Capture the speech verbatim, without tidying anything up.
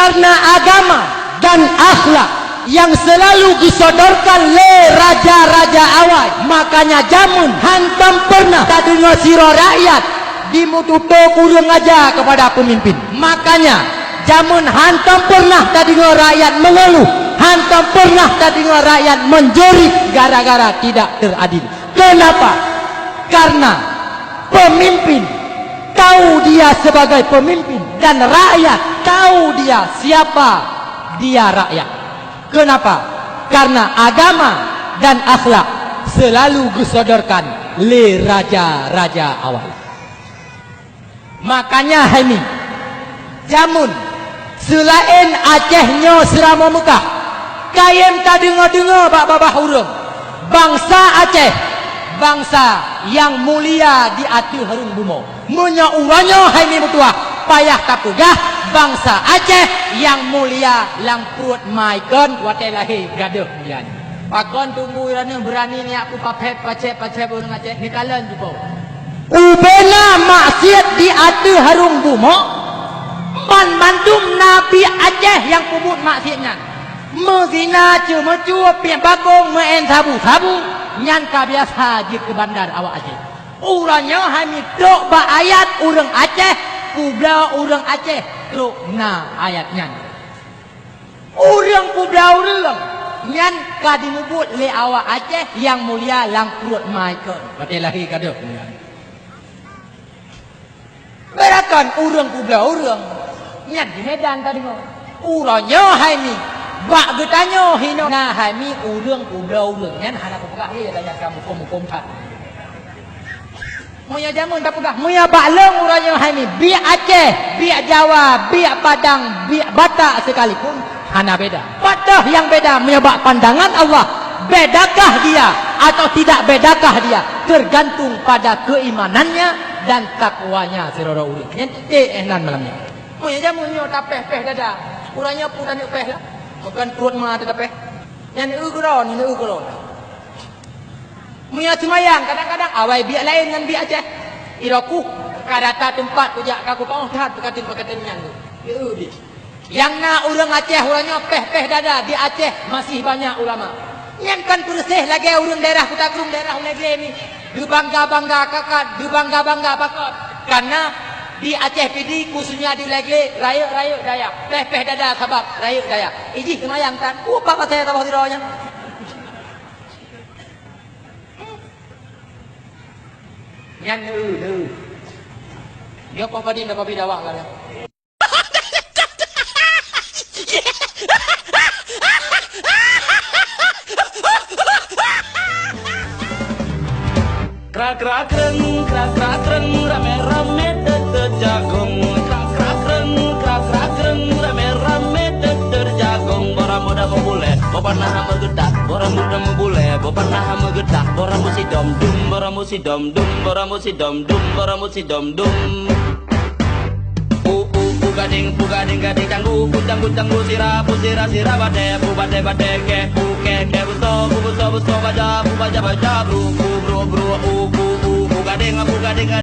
Karena agama dan akhlak yang selalu disodorkan lé raja-raja awai, makanya jameun hántom pernah tadeungoe sidroe rakyat dimeututoe ureuëng aja kepada pemimpin. Makanya jameun hántom pernah tadeungoe rakyat mengeluh, hántom pernah tadeungoe rakyat menjerit gara-gara tidak teradil. Kenapa? Karena pemimpin tahu dia sebagai pemimpin dan rakyat tahu dia siapa dia rakyat. Kenapa? Karena agama dan akhlak selalu disodorkan lé raja-raja awai. Makanya hai mi, jameun seulaén Aceh nyoe Seuramoe Meukah, kayém tadeungoe-deungoe bak babah ureuëng, bansa Aceh, bansa nyang mulia di ateueh hareuem bumoe. Meunyoe uroe nyoe hai mi meutuah, payah tapeugah bansa Aceh nyang mulia lam pruet ma ikon watée lahé gadôh mulia nyan. Pakon teungku droeneueh beurani neujak peupaphet pacéb-pacéb ureuëng Aceh, neukalon jipo. Ubena maksiat di ateueh hareuem bumoe, banmandum na biek Aceh nyang peubuet maksiat nyan. Meuzina, ceumeucue, piep bakong, meuén sabu-sabu, nyan ka biasa jeuet keu bandar awak Aceh. Uroe nyoe hai mi trok bak ayat ureuëng Aceh, peubloe ureuëng Aceh trok na ayat nyan. Ureuëng peubloe ureuëng nyan ka dimubuet lé awak Aceh nyang mulia lam pruet ma ikon watée lahé gadôh mulia. Beurakan ureuëng peubloe ureuëng nyan di Medan tadeungoe. Uroe nyoe hai mi, bak geutanyoe hinoe na hai mi ureuëng peubloe ureuëng nyan hana kupeugah lé, tanyong kamoe huköm-huköm that. Meunyoe jameun tapeugah, meunyoe bak lôn uroe nyoe hai mi, biek Aceh, biek Jawa, biek Padang, biek Batak sekalipun, hana beda. Pat toh nyang beda meunyoe bak pandangan Allah, bedakah dia atau tidak bedakah dia, tergantung pada keimanannya dan takwanya sidroe ureuëng. Nyan tieb éh nan malam nyoe. Meunyoe jameun nyoe tapéh-péh dada, uroe nyoe peue taneuk péh lah, bukan pruet ma tapéh. Nyan eu keudroe, nyan eu keudroe. Meunyoe seumayang, kadang-kadang awai biek laén ngon biek Aceh. Iroku ka rata teumpat kujak ka kupaoh that peukateun-peukateun nyan tu. Yeuh, di. Nyang na ureuëng Aceh uroe nyoe péh-péh dada di Aceh masih banyak ulama. Nyan kan peureuséh lagée ureuëng daerah Kuta Krueng, daerah Ulegle ni. Geubangga-bangga kakat, geubangga-bangga pakot. Karena di Aceh Pidie khususnya di Ulegle rayeuk-rayeuk dayah. Péh-péh dada sabab rayeuk dayah. Ijih seumayang tan. Upah pasai saboh sidroe nyan. Nyan lé, lé. Nyoe poh padum na pabri dawak ka lé. Krak, krak, kreng, krak, krak, kreng, ramé-ramé teuteuet jagong. Krak, krak, kreng, krak, krak, kreng, ramé-ramé teuteuet jagong. Boh ramé dah meubulée, boh panah meugeutak. Boh ramé dah meubulée, boh panah meugeutak. Boh ramé sidom dum, boh ramé sidom dum, boh ramé sidom dum, boh ramé sidom dum. U, u, u gadeng, u gadeng, gadeng canggu, u canggu, canggu sira, u sira, sira batée, u batée, batée kée, u kée, kée beusoe, u beusoe, beusoe baja, u baja, baja bru, u bru, bru, u, u, u, u gadeng, u gadeng,